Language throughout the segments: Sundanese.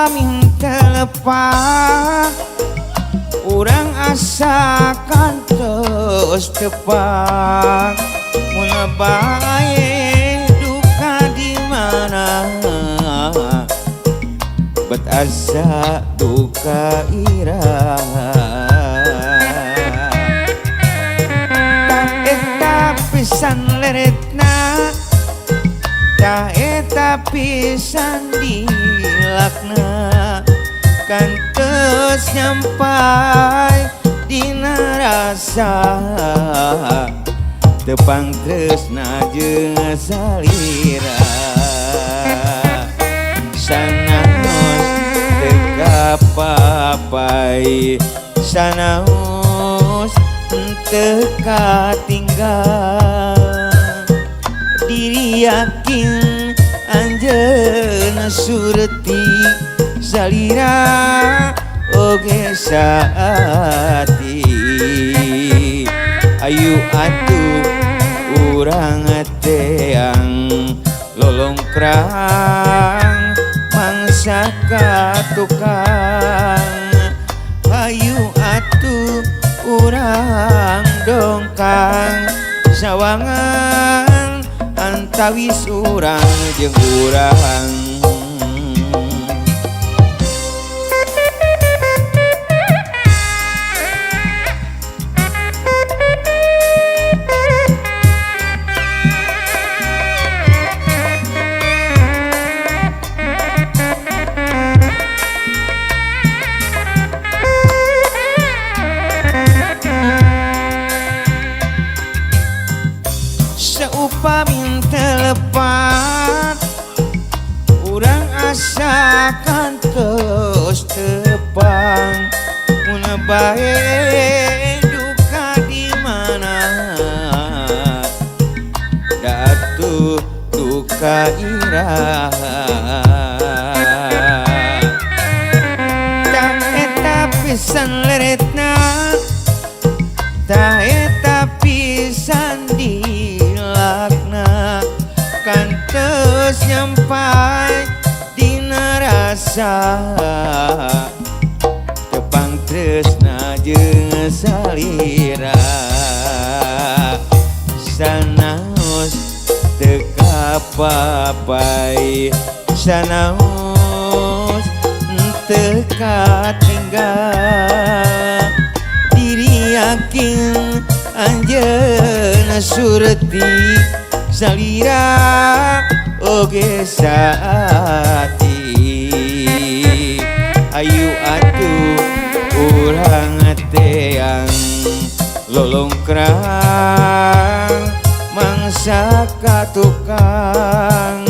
Saupami telepang urang asa kantos tepang. Mun bae duka di mana, bet asa duka iraha. Tak eta pisan leretna, tak eta pisan dilakna, kantos nyampai dina rasa tepang tresna jeung salira. Sanaos teu kapapai, sanaos teu katinggal, diri yakin anjeunna surti salira oge saati. Ayu atuh urang teang lolongkrang mangsa ka tukang. Ayu atuh urang dongkang sawangan antawis urang jeung urang. Saupami telepat urang asa kantos tepang. Mun bae duka di mana, datuh duka iraha. Tak eta pisan leretna, tak eta pisan dilakna, kantos nyampai dina rasa tepang tresna jeung salira. Sanaos teu kapapai, sanaos teu katinggal, diri yakin anjeunna surti salira oge saati. Ayu atuh urang teang lolongkrang mangsa ka tukang.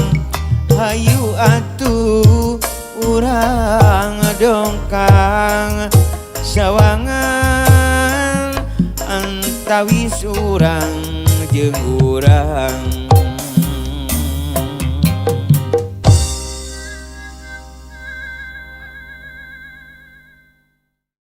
Hayu atuh urang dongkang sawangan antawis urang jeung urang.